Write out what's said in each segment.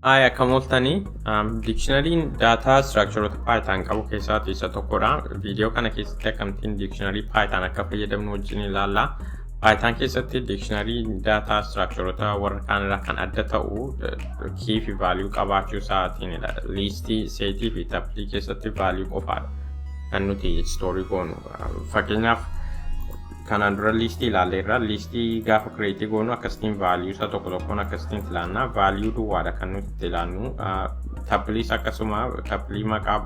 Hi, akkam ooltanii. Dictionaryn data structureoota Python qabu keessaa isa tokkodha. Viidiyoo kana keessatti akkamittiin dictionary Python akka fayyadamnu wajjin ilaalla. Python keessatti dictionary data structureoota warra kaan irraa kan adda ta'u key fi value qabaachuu isaatiinidha. Listii, setii fi tupleii keessatti value qofaadha kan nuti store goonu. Fakkeenyaaf, kanaan dura listii ilaalleerra. Listii gaafa create goonu akkasitiin value isaa tokko tokkoon akkasitiin ilaanna. Value duwwaadha kan nuti itti ilaannu. Tupleiis akkasuma, tupleii maqaa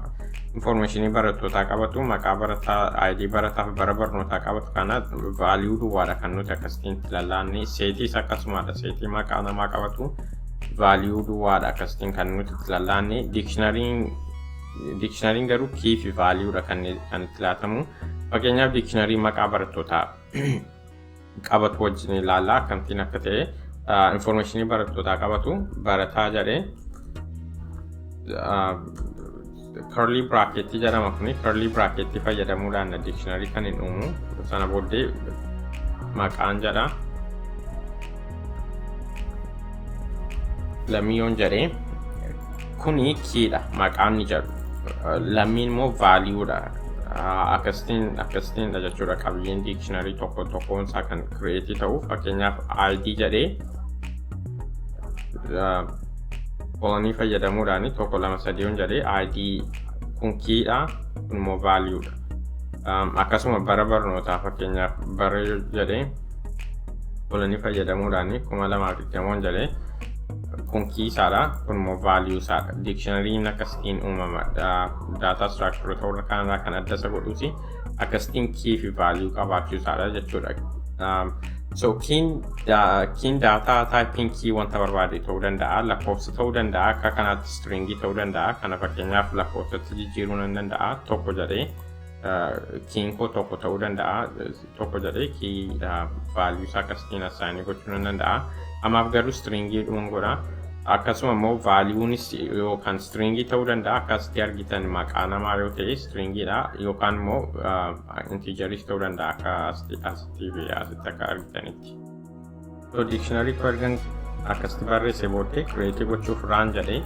informationii barattootaa qabatu, maqaa barataa, ID barataa fi bara barnootaa qabatu kana value duwwaadha kan nuti akkasitiin itti ilaanne. Setiis akkasumadha. Setii maqaa namaa qabatu value duwwaadha akkasitiin kan nuti itti ilaanne. Dictionaryn garuu key fi valuedha kan itti laatamu. Fakkeenyaaf, dictionary maqaa barattootaa qabatu wajjin ilaalla akkamittiin akka ta'e. Informationii barattootaa qabatu barataa jedhee, curly bracketii jedhama kuni, curly bracketii fayyadamuudhaan dictionary kan hin uumu. Sana booddee maqaan jedha, lammiyoon jedhee, kuni keydha maqaan ni jedhu, lammiin immoo valuedha. Akkasitiin jechuudha qabiyyeen dictionary tokko tokkoon isaa kan create ta'u. Fakkeenyaaf, ID jedhee colonii fayyadamuudhaan tokko, lama, sadiin jedhee, ID kun keydha, kun immoo valuedha. Akkasuma bara barnootaa, fakkeenyaaf bara jedhee, colonii fayyadamuudhaan 2020 jedhee, kun key isaadha, kun immoo value isaadha. Dictionaryn akkasitiin uumama. Data structureoota warra kaanirraa kan adda isa godhuuti akkasitiin key fi value qabaachuu isaadha jechuudha. So keyn data typeiin key wanta barbaade ta'uu danda'a, lakkoofsa ta'uu danda'a, akka kanaatti stringii ta'uu danda'a. Kana fakkeenyaaf lakkoofsatti jijjiiruu nan danda'a. Tokko jedhee keyn koo tokko ta'uu danda'a. Tokko jedhee key value isaa akkasitiin assign gochuu nan danda'a. Ammaaf garuu stringii dhuman godha. Akkasuma immoo valuenis yookaan stringii ta'uu danda'a, akkasitti argitan maqaa namaa yoo ta'e stringiidha, yookaan immoo integeris ta'uu danda'a, akka asitti fi asitti akka argitanitti. So dictionary koo ergan akkasitti barreesse booddee create gochuuf run jedhee,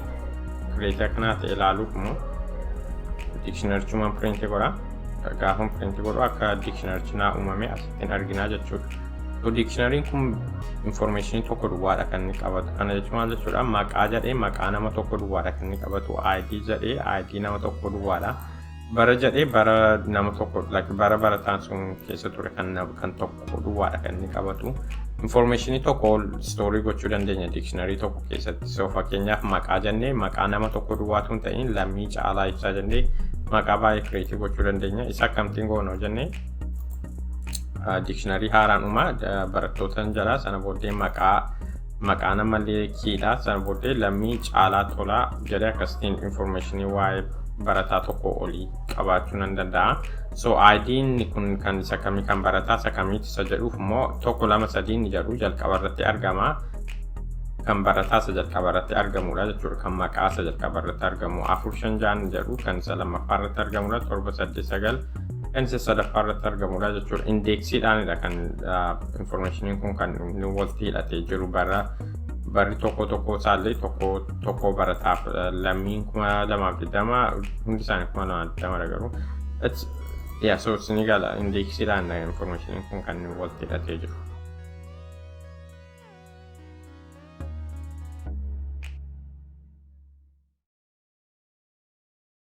create akkanaa ta'e ilaaluuf immoo dictionarychumaan print godha. Gaafa print godhu akka dictionarychi naa uumame asittiin arginaa jechuudha. So dictionaryn kun information tokko duwwaadha kan inni qabatu. Kana jechuun maal jechuudha? Maqaa jedhee maqaa nama tokko duwwaadha kan inni qabatu. ID jedhee ID nama tokko duwwaadha. Bara jedhee bara nama tokko, like bara barataan sun keessa ture kan tokko duwwaadha kan inni qabatu. Informationii tokko ol store gochuu dandeenya dictionary tokko keessatti. So fakkeenyaaf, maqaa jennee maqaa nama tokko duwwaatu hin ta'in, Lammii, Caalaa, Ibsaa jennee maqaa baay'ee create gochuu dandeenya. Isa akkamittiin goonoo jennee, dictionary haaraan uumaa, barattoota jedha. Sana booddee maqaa namallee keydha. Sana booddee Lammii, Caalaa, Tolaa jedhee akkasitiin informationii waa'ee barataa tokko olii qabaachuu nan danda'a. So ID'n kun kan isa kamii, kan barataa isa kamiiti isa jedhuuf immoo tokko, lama, sadii ni jedhu jalqaba irratti argama. Kan barataa isa jalqaba irratti argamudha jechuudha. Kan maqaa isa jalqaba irratti argamu. Afur, shan, ja'an jedhu kan isa lammaffaa irratti argamudha. Torba, saddeet, sagal kan isa sadaffaa irratti argamudha jechuudha. Indexiidhaanidha kan informationiin kun kan inni walitti hidhatee jiru. Barri tokko tokko isaallee tokko tokko barataaf Lammiin 2020, hundi isaanii 2020dha garuu. Yeah, so isin gala, indexiidhaan informationiin kun kan inni walitti hidhatee jiru.